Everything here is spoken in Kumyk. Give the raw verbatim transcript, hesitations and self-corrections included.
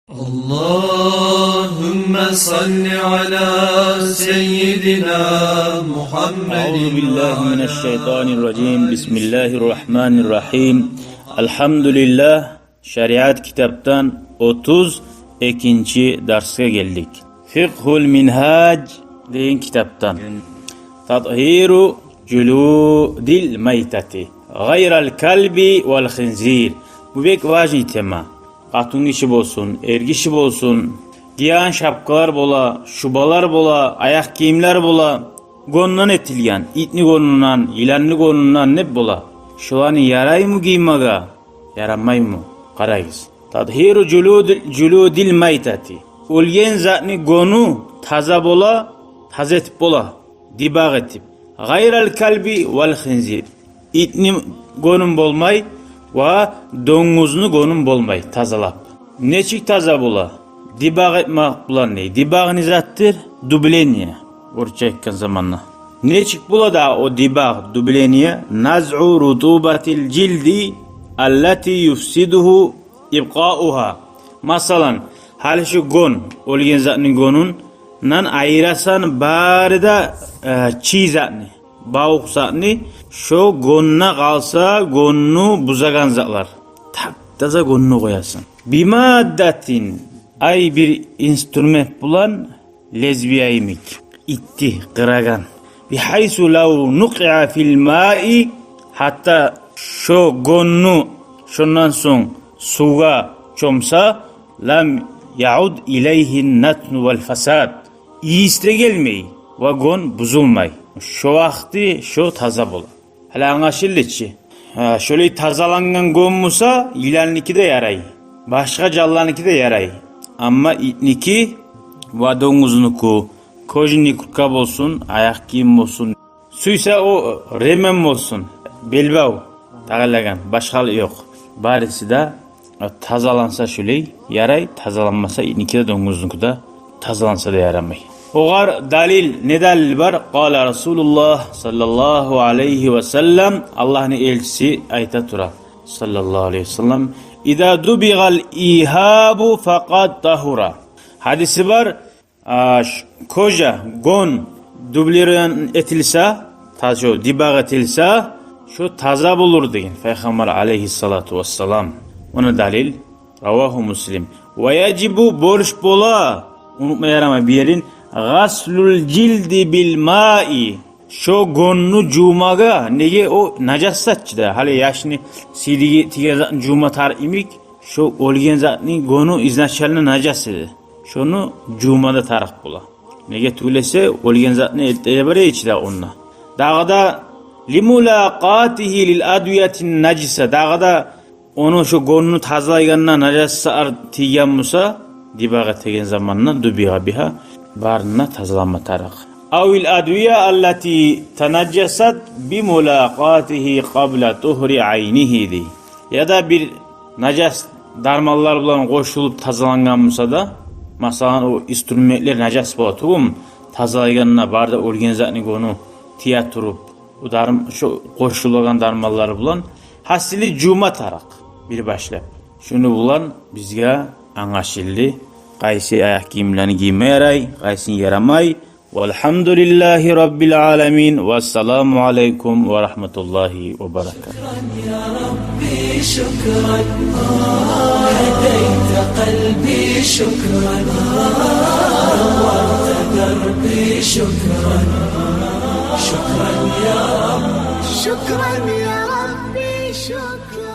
اللهم صل على سيدنا محمد. أعوذ بالله من الشيطان الرجيم. بسم الله الرحمن الرحيم. الحمد لله. Шариат китапдан отуз экинчи дарсгъа гелдик. Фикъгьул Мингьаж деген китапдан. Татгьиру жулудил майтати гъайрал калби вал хинзир. Бу бек важный тема. Къатын гиши болсун, эр гиши болсун, гиеген шапкалар бола, шубалар бола, аякъ гийимлер бола, гондан этилген, итни гонундан, йыланны гонундан не бола, шоланы ярайму гиймеге, ярамайму? Къарагъыз. Татгьиру жулуд-, жулудил майтати. Оьлген затны гону таза бола, таза этип бола, дибагъ этип. Гъайрал калби вал хинзир. Итни гонун болмай ва донгузну гонун болмай тазалап. Нечик таза бола? Дибагъ этмек булан дей. Дибагъ не затдыр? Дубление. Орусча айтгъан заманда. Нечик бола дагъы о дибагъ, дубление? Назъу рутубатил жилди аллати юфсидугьу ибкъаугьа. Масала, гьали шу гон, оьлген затны гонундан айырасан бары да, э, чий затны, бавукъ затны, шо гонда къалса, гонну бузагъан затлар. Тап-таза гонну къоясан. Бимаддатин, ай бир инструмент булан, лезвия йимик, итти къырагъан. Бигьайсу лав нукъиа фил маи, гьатта шо гонну шондан сонг сувгъа чомса, лам яуд илайгьи натну вал фасад. Ийис де гелмей ва гон бузулмай. Шо вакъти шо таза бола. Гьали англашылды чы. Гьа, шолай тазалангъан гон буса, йыланныки де ярай, башгъа жанланыки де ярай. Амма итники ва донгузнуку, кожаный куртка болсун, аякъ гийим болсун, сюйсе о ремень болсун, белбав тагъылагъан, башгъалыкъ ёкъ. Бариси де тазаланса шолай ярай, тазаланмаса, итники де, донгузнуку да тазаланса да ярамай. Огъар далил, не далил бар? Къала Расулуллагь саллаллагьу алайгьи ва саллам, Аллагьны элчиси айта тура, саллаллагьу алайгьи ва саллам: «Иза дубигъал игьабу факъад тагьура». Гьадиси бар, а, ш-, кожа, гон дублирован этилсе, та-, шо дибагъ этилсе, шо таза болур деген Пайхаммар алайгьиссалату вассалам. Ону далил, равагьу Муслим. Ва яжибу, борч бола, унутма ярамай бу ерин, гъаслул жилди бил маи. Шо гонну жувмагъа, неге, о нажас зат чы да. Гьали яшны сийдиги тиген затны жувма тарыкъ йимик, шо оьлген затны гону изначально нажас эди. Шону жувма да тарыкъ бола. Неге тюгюл эсе, оьлген затны элтип барай чы да онда. Дагъы да, лимулакъатигьи лил адвиятин нажиса. Дагъы да ону, шо гонну тазалайгъанда нажас зат тиген буса, дибагъ этеген заманда, дубигъа бигьа, барын да тазалама тарыкъ. Авил адвия аллати танажжасат бимулакъатигьи къабла тугьри айнигьи, дей. Яда бир нажас дарманлар булан къошулуп тазалангъан буса да, масала, о инструментлер нажас бола тюгюлмю, тазалайгъанда бары да оьлген затны гону тие туруп, о дарм-, шо къошулагъан дарманлар булан, гьасили, жувма тарыкъ бир башлап. Шуну булан бизге англашылды къайсы аякъ гийимлени гийме ярай, къайсын ярамай. Валгьамдулиллагьи раббил аламин. Вассаламу алайкум ва рагьматуллагьи ва баракатугь. شكرا يا ربي، شكرا. هديت قلبي، شكرا. نورت دربي، شكرا. شكرا يا رب. شكرا يا ربي، شكرا.